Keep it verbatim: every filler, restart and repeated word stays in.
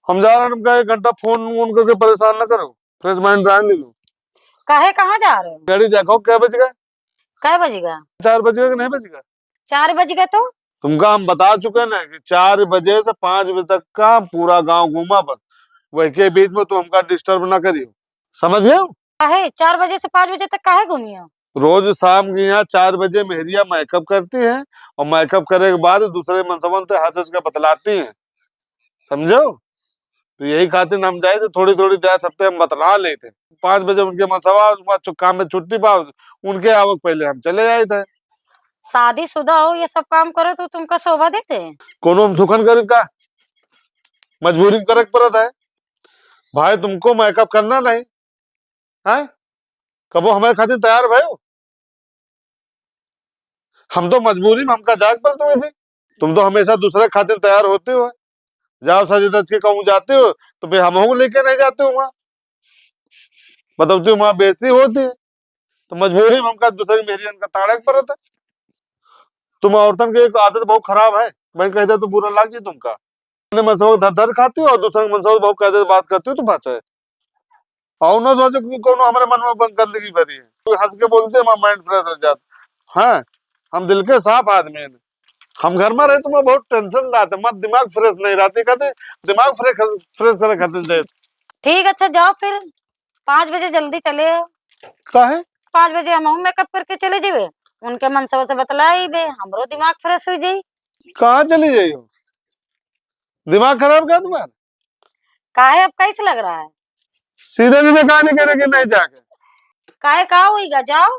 हम जा रहे हैं, तुमका एक घंटा फोन वोन करके परेशान ना करो, फ्रेश माइंड रहने दो। काहे, कहाँ जा रहे हो? गाड़ी देखो कै बज गए? कै बज गए? चार बज गए कि नहीं बज गए? चार बज गए तो? तुमका हम बता चुके ना कि चार बजे से पाँच बजे तक का पूरा गांव घूमा बस, वही के बीच में तुम हमका डिस्टर्ब ना करियो, समझ गए हो? काहे, चार बजे से पाँच बजे तक काहे घूमियो? रोज शाम के यहाँ चार बजे मेहरिया मेकअप करती है और मेकअप करे के बाद दूसरे मनसवन से हंस हंस के बतलाती है, समझो? तो यही खातिर हम जाए थे, थोड़ी थोड़ी देर सबसे हम बतला लेते। पाँच बजे उनके मनसवा, उनका छु-, काम में छुट्टी पाओ, उनके आवक पहले हम चले जाए थे। शादीशुदा हो, ये सब काम करो तो तुमका शोभा देते? कोनो हम धुकन करी का? मजबूरी में करे के पड़त है। भाई, तुमको मेकअप करना नहीं, हैं? कबो हमारे खातिर तैयार भयो? हम तो मजबूरी में हमका जाए के पड़त हुए थे। तुम तो हमेशा दूसरे खातिर तैयार होते हो। जाओ सज धज के कहूँ जाते हो तो फिर हमहू को लेके नहीं जाते हो वहाँ। मतलब तुम वहाँ बेइज्जती होती है तो मजबूरी में हमका दूसरे मेहरियन का ताड़े के पड़त है। तुम औरतन के एक आदत बहुत खराब है, मैं कहता तो बुरा लग जाए तुमका। अपने मनसवा धर धर खाती हो और दूसरे के मनसवा बहुत कहते बात करती हो, तुम बात है। और ना सोचो कि कोनो हमारे मन में बन-, गंदगी भरी है। कोई हंस के बोलते, हमारा माइंड फ्रेश हो जाता। हाँ, हम दिल के साफ आदमी हैं। हम घर में रहे तो मैं बहुत टेंशन रहते, हमारा दिमाग फ्रेश नहीं रहते, कहते दिमाग फ्रेश, फ्रेश करे खातिर दे। ठीक, अच्छा जाओ फिर, पाँच बजे जल्दी चले आओ। काहे? पाँच बजे हमहू मेकअप करके चले जेबे, उनके मनसवा से बतलाइबे, हमरो दिमाग फ्रेश हो जाई। कहाँ चली जाइयो? दिमाग खराब क्या तुम्हारा? काहे, अब कैसे लग रहा है? सीधे सीधे कहानी करे कि नहीं जाके? काहे, का होइगा? जाओ।